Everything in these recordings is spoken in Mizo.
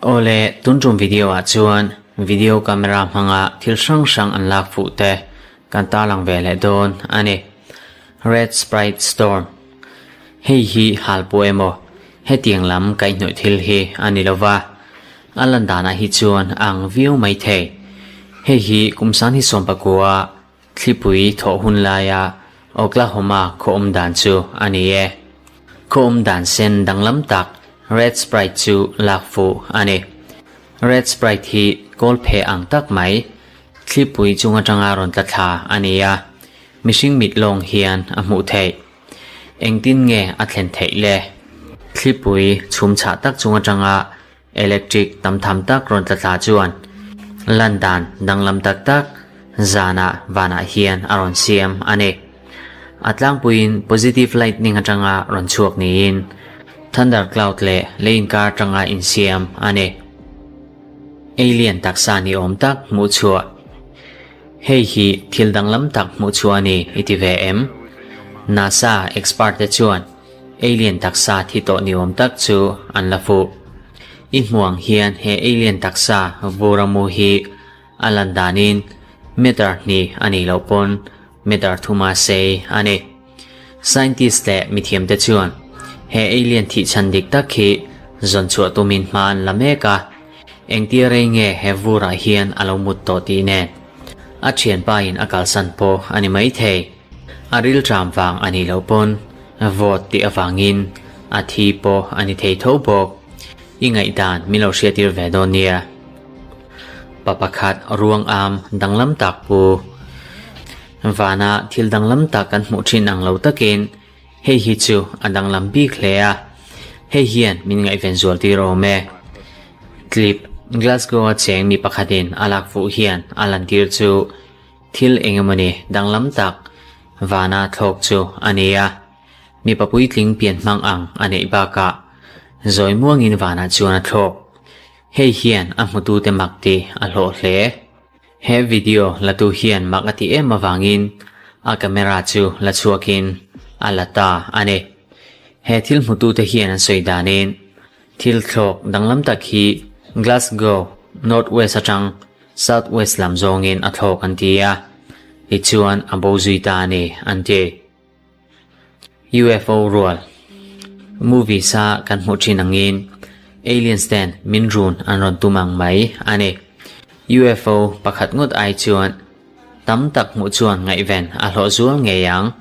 Awle, tun tum video ah chuan video camera hmanga thil hrang hrang an lak fuh te kan tarlang ve leh dawn a ni. Red Sprite Storm Hei hi halpu emaw hetiang lam kaihhnawih thil hi a ni lova, a lan danah hi chuan a ang viau mai thei. Hei hi kum sanghi sawmpakua Thlipui thawh hun laia Oklahoma khaw awm dan chu a ni e. Khaw awm dan sen danglam tak Red Sprite chu lak fuh a ni. Red Sprite hi kawl phe ang tak mai, thlipui chung atanga rawn tla thla a ni a, mihring mit lawng hian a hmuh theih. Engtin nge a thlen theih le? Thlipui chhum chhah tak chung atanga Electric tam tham tak rawn tla thla chuan lan dan danglam tak tak zanah vanah hian a rawn siam a ni. A tlangpuiin positive lightning atanga rawn chhuak niin thunder cloud leh lei inkar atanga insiam a ni. Alien taksa ni awm tak hmuh chhuah. Hei hi thil danglam tak hmuh chhuah a ni i ti ve em? NASA expert te chuan Alien taksa thi tawh ni awm tak chu an la fuh. I hmuang hian he alien taksa vur a mu hi a lan danin meter hnih a nih loh pawn meter thuma sei a ni. Scientist leh mithiamte chuan he alien thih chhan dik tak hi zawn chhuah tumin hma an la mek a, engtia rei nge he vurah hian a lo mut tawh tih nen a thianpain a kalsan pawh a ni maithei. A rilṭam vang a nih loh pawn vote tih avangin a thi pawh a ni thei tho bawk. I ngaihdan min lo hriatir ve dawn nia. Pa pakhat ruang am danglam tak pu. Vana thil danglam tak kan hmuh thin ang lo takin hei hi chu a danglam bik hle a, hei hian min ngaihven zual tir awm e. Clip, Glasgow-a cheng mi pakhatin a lak fuh hian a lantir chu Thil eng emawni danglam tak vana thlawk chu a ni a, mipa puitling pian hmang ang a neih bakah zawi muangin vanah chuan a thlawk. Hei hian a hmutute mak tih a hlawh hle. He video latu hian mak a ti em avangin a camera chu la chhuakin a la ta a ni. He thil hmutute hian an sawi danin thil thlawk danglam tak hi Glasgow, North West atang South West lam zawngin a thlawk an ti a, tichuan a bo zui ta a ni an ti. UFO rual Movies a kan hmuh thin angin Aliens ten min run an rawn tum ang mai a ni. UFO pakhat ngawt ai chuan tam tak hmuh chuan ngaihven a hlawh zual ngei ang.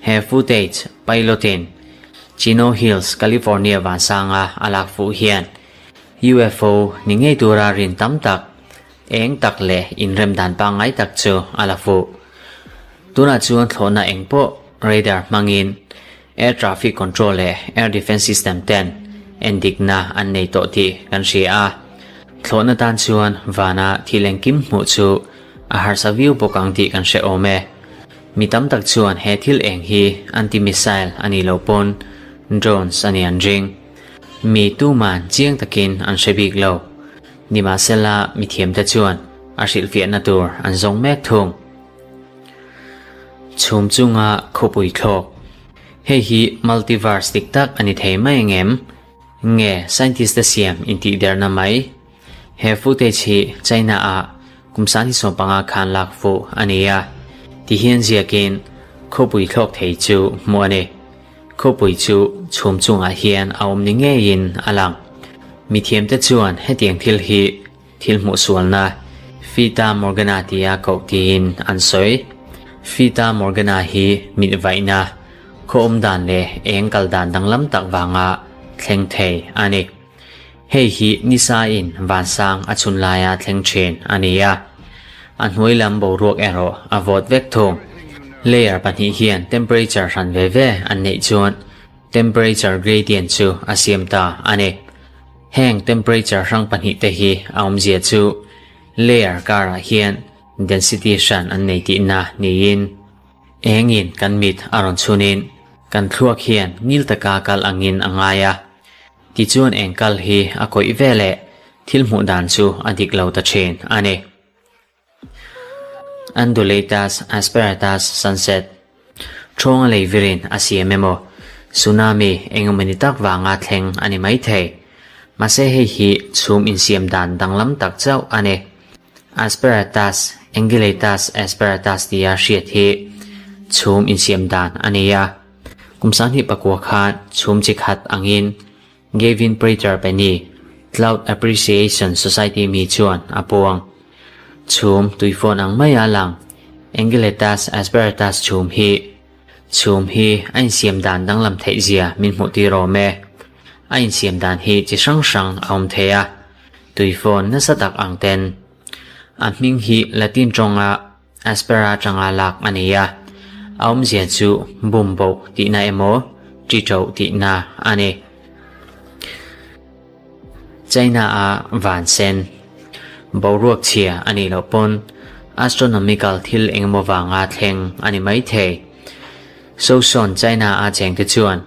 He footage pilot-in Chino Hills, California vansanga a lak fuh hian UFO ni ngei tura rin tam tak, eng tak leh inrem dan pangngai tak chu a la fuh. Tunah chuan thlawhna eng pawh radar hmangin air traffic control leh air defence system ten endikna an nei tawh tih kan hria a. Thlawhna tan chuan vana thil engkim hmuh chu a harsa viau bawk ang tih kan hre awm e. Mi tam tak chuan he thil eng hi anti-missile a nih loh pawn drones a ni an ring. Mi tuman chiang takin an hre bik lo. Nimahsela mithiamte chuan a hrilhfiahna tur an zawng mek thung. Chhum chunga khawpui thlawk. Hei hi multiverse dik tak a ni thei mai angem? Nge scientist te siam intihderna mai? He footage hi China ah kum 2015 khan lak fuh a ni a, tihian ziakin khawpui thlawk thei chu hmuh a ni. Khawpui chu chhum chungah hian a awm ni ngeiin a lang. Mithiamte chuan hetiang thil hi thil hmuh sualna Fita Morgana tia koh tiin an sawi. Fita Morgana hi mit vaihna, khaw awm dan leh eng kal dan danglam tak vanga thleng thei a ni. Hei hi nisain vansang a chhun laia thleng thin a ni a, a hnuai lam boruak erawh a vawt vek thung. Layer pahnih hian temperature hran ve ve an neih chuan temperature gradient chu a siam ta a ni. Heng temperature hrang pahnih te hi a awmzia chu layer karah hian density hran an nei tihna niin Engin kan mit a rawn chhunin kan thluak hian ngil taka kal angin a ngai a, tichuan eng kal hi a kawih ve leh thil hmuh dan chu a dik lo ta thin a ni. Undulatus asperatus sunset Thawnga lei virin a siam emaw? Tsunami engemawni tak vanga thleng a ni maithei. Mahse hei hi chhum insiam dan danglam tak chauh a ni. Asperatus anguillatus asperatus tia hriat hi chhum insiam dan a ni a. Kum 2009 khan chhum chi khat angin Gavin Prater Penny, Cloud Appreciation Society mi chuan a puang. Chhum tuifawn ang maia lang Anguillatus asperatus chhum hi Chhum hi a insiam dan danglam theih zia min hmuh tir awm e. A insiam dan hi chi hrang hrang a awm thei a, tuifawn nasa tak ang ten. A hming hi Latin tawnga aspera atanga lak a ni a, a awmzia chu bum boh tihna emaw ṭi ṭoh tihna a ni. China-a van sen boruak chhia a nih loh pawn astronomical thil engemaw vanga thleng a ni maithei. Sosawn China-a chengte chuan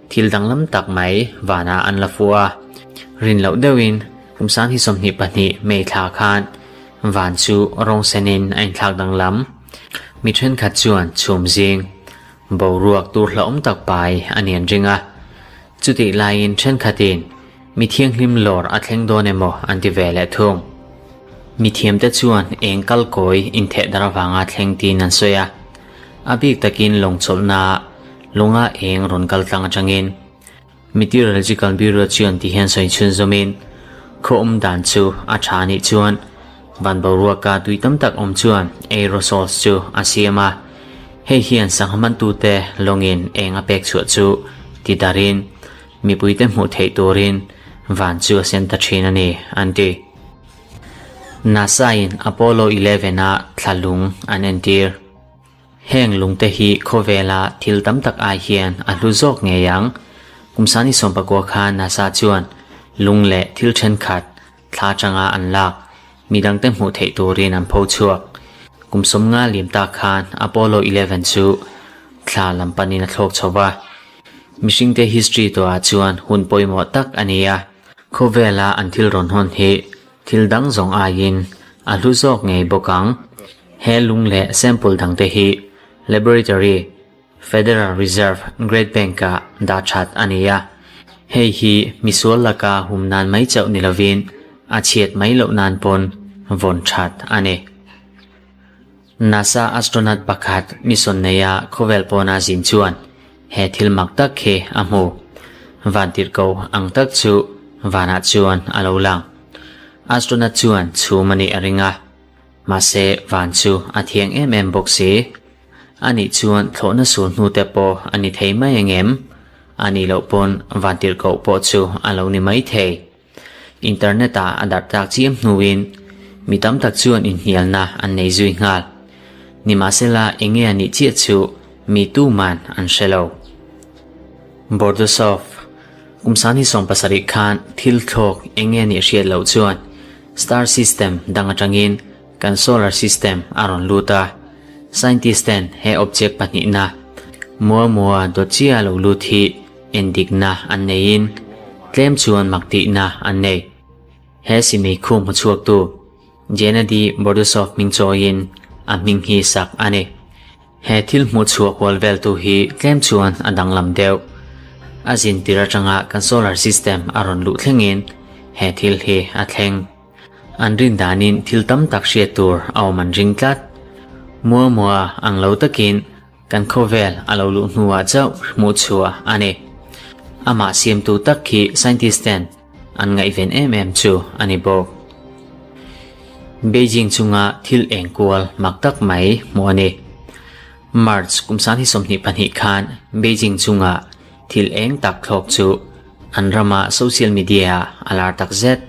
thil danglam tak mai vanah an la fuh a, rin loh deuhin kum 2022 May thla khan van chu rawng senin a inthlak danglam. Mi thenkhat chuan chhum zing boruak tur hlauhawm tak pai a ni an ring a. Chutih laiin thenkhatin mi thianghlim lawr a thleng dawn emaw an ti ve leh thung. Mithiamte chuan eng kalkawi intheh dar avanga thleng tiin an sawi a. A bik takin lawng chawlhnaah lunga eng rawn kal tlang atangin Meteorological Bureau chuan ti hian sawi chhun zawmin khaw awm dan chu a tha anih chuan van boruaka tui tam tak awm chuan aerosols chu a siam a. Hei hian sangha mantute lawngin eng a pek chhuah chu ti darin mipuite hmuh theih turin van chu a sen ta thin a ni, an ti. NASA-in Apollo 11-a thla lung an entir. Heng lungte hi khawvela thil tam tak ai hian a hlu zawk ngei ang. Kum 2019 khan NASA chuan lung leh thil thenkhat thla atanga an lak, midangte hmuh theih turin an pho chhuak. Kum 50 liam tak khan Apollo 11 chu thla lam panin a thlawk chho va. Mihringte history tawhah chuan hun pawimawh tak a ni a, khawvela an thil rawn hawn hi thil dang zawng aiin a hlu zawk ngei bawk ang. He lung leh sample dangte hi Laboratory Federal Reserve Great Bank-ah dah that a ni a, hei hi misual laka hum nan mai chauh ni lovin a chhiat mai loh nan pawn vawn that a ni. NASA astronaut pakhat mission neia khawvel pawna zin chuan he thil mak tak hi a hmu. Vantirhkoh ang tak chu vanah chuan a lo lang. Astronaut chuan chhum a nih a ring a. Mahse, van chu a thiang em em bawk si. A nih chuan thlawhna sul hnu te pawh a ni thei mai ang em? A nih loh pawn vantirhkoh pawh chu a lo ni mai thei. Internet ah a darh tak chiam hnuin mi tam tak chuan inhnialna an nei zui nghal. Nimahsela enge a nih chiah chu mi tuman an hre lo. Bordosov, Kum 2070 khan thil thlawk enge a nih hriat loh chuan star system dang atangin kan solar system a rawn lut a. Scientist ten he object pahnihna Muamua dawt chiah lo lut hi endikna an neiin tlem chuan mak tihna an nei. He simei khu hmuchhuaktu Gennady Bordusov hming chawiin a hming hi sak a ni. He thil hmuh chhuah kual veltu hi tlem chuan a danglam deuh. A zin tir atanga kan solar system a rawn luh thlengin he thil hi a thleng. An rin danin thil tam tak hriat tur a awm an ring tlat. Mua mua ang lo takin kan khawvel a lo luh hnuah chauh hmuh chhuah a ni. Amah siamtu tak khi scientist ten an ngaihven em em chu a ni bawk. Beijing chunga thil eng kual mak tak mai hmuh a ni. March kum 2022 khan Beijing chunga thil eng tak thlawk chu an rama social media ah a lar tak zet.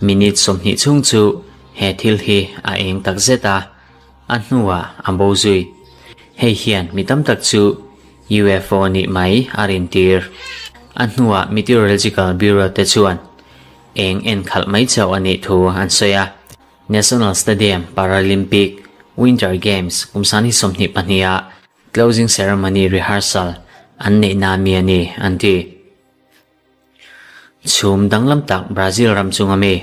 Minute 20 chhung chu he thil hi a eng tak zet a, a hnuah a bo zui. Hei hian mi tam tak chu UFO nih mai a rintir. A hnuah Meteorological Bureau te chuan eng en khalh mai chauh a nih thu an sawi a. National Stadium Paralympic Winter Games kum 2022 ah closing ceremony rehearsal an neihna mi a ni an ti. Chhum danglam tak Brazil ram chunga mi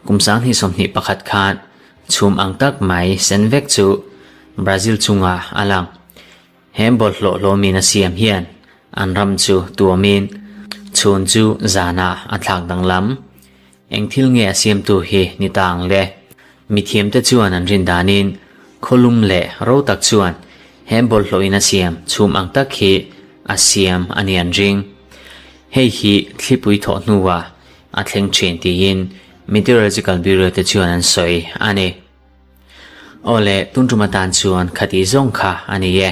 kum 2021 khan chhum ang tak mai sen vek chu Brazil chungah a lang. He bawlhhlawh hlawmin a siam hian An ram chu tuamin chhun chu zanah a thlak danglam. Eng thil nge a siamtu hi ni ta ang le? Mithiamte chuan an rin danin khawlum leh ro tak chuan he bawlhhlawhin a siam chhum ang tak hi a siam a ni an ring. Hei hi thlipui thawh hnuah a thleng thin tiin Meteorological Bureau te chuan an sawi a ni. Aw le, tun tum atan chuan khati zawng kha a ni e.